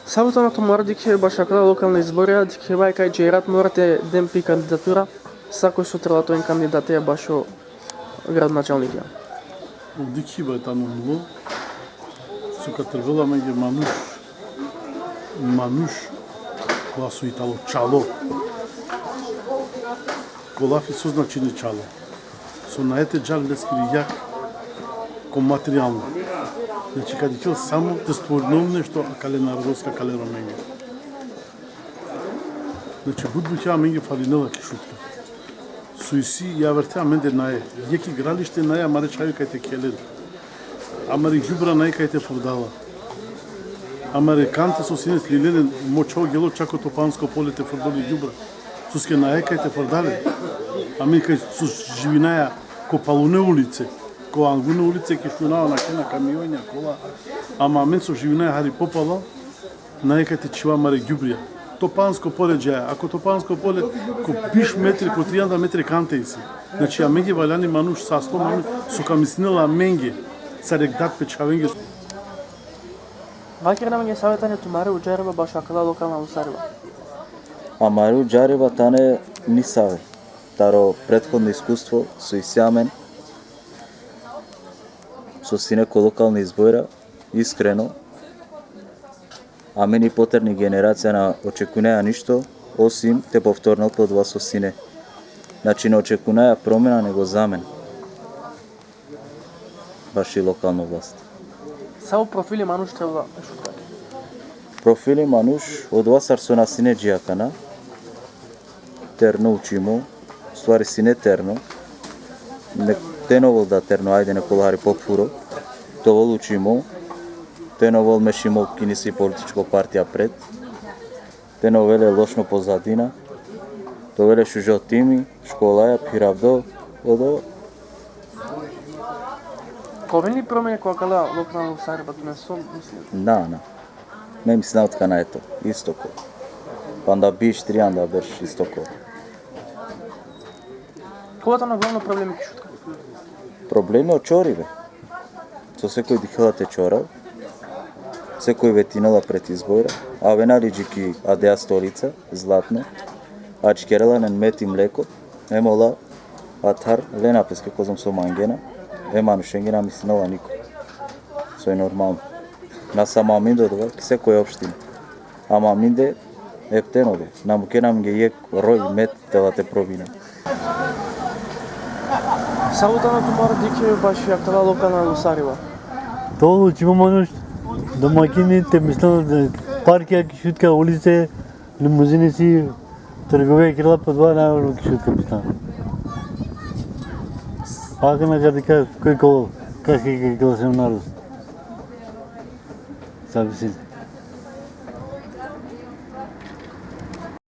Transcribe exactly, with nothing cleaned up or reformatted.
Savo tano tumaro dikhivba bašo akala lokalna izborija, dikhivba kaj dži rat mora te den pi kandidatura, sakoj so trebela te oven kandidateja bašo gradonačalnikija. Dikhiba tano mlo, so ka trebela amenge manuš, manuš, kova so i tano čalo. Ko lafi so značini čalo? So nae te džal leskiri jag ko materijalno. Znači, ka dikhel samo te stvorinel nešto akale narodoske, akale Romenge. Znači, but buća amenge falinela ki Šutka. So isi javerte amende nae. Jekh igralište nae amare čhave kaj te khelen. Amari gjubra nae kaj te frdala. Amare kante so sine slilene, mo čhavo gelo čak ko Topansko Polje te frdoli gjubra. Soske nae kaj te frdale. Amen kaj so živinaja ko palune ulice, ko angune ulice, ki šunava, nakhena kamionja, kola. Ama amen so živinaja hari popalal, nae kaj te čhiva amare gjubrija. Topansko Polje džaja, a ko Topansko Polje ko biš metri, ko trianda metri kante isi. Znači, amenge valjani manuš sasto, manuš so ka mislinel amenge, sar jekh dad pe čhavenge. Vaker amenge save tane tumare udžariba bašo akala lokalna lusariba. Amare udžariba tane nisave. Taro prethodno iskustvo so isi amen, so sine ko lokalna izbora, iskreno, amen i poterni generacija na očekunaja ništo, osim te povtornel pe odova so sine. Znači, na očekunaja promena nego zamena baši lokalno vlast. Savo profili manuš trebela e Šutkake? Profili manuš, odova sar so na sine dži akana, terno učimo, u stvari sine terno, ne, te na ovel da terno, ajde, nek ovel hari pophuro, te ovel učimo, te na ovel mešimo ki nisi političko partija pred, te na ovel le lošno pozadina, te ovel le šužo timi, školaja, phiravdo, odo. Ka oven li promene ko akala lokalna lusariba, tumen so misline? Na, na. Me mislinava kaj na, eto, isto ko. Panda biš, trianda berš isto ko. Kova tano glavno problemi ki Šutka? Problemi o čoribe. So sekoj dikhela te čorav, sekoj vetinela pred izbora, avena li dži ki adaja stolica, zlatno, adžikerela len med i mleko, em ola atar lena peske kozom so mangena, e manušenge na mislinela niko. So i normalno. Na samo amende odova, ki sekoj opština. Ama amende epten ode. Na mukena amenge jekh roj med te la te probina. Savo tano tumaro dikhibe baši akala lokalna lusariba? Te ovel učimo manuš, domakini, te mislinel, parkija ki Šutka, ulice, limuzine si, trgovija kerela pe odova, na ovel ki Šutka, mislinava. Akana ka dikha koj ko, kak, kak, kak, kak, kak, kak, kak, kak, kak, kak, kak,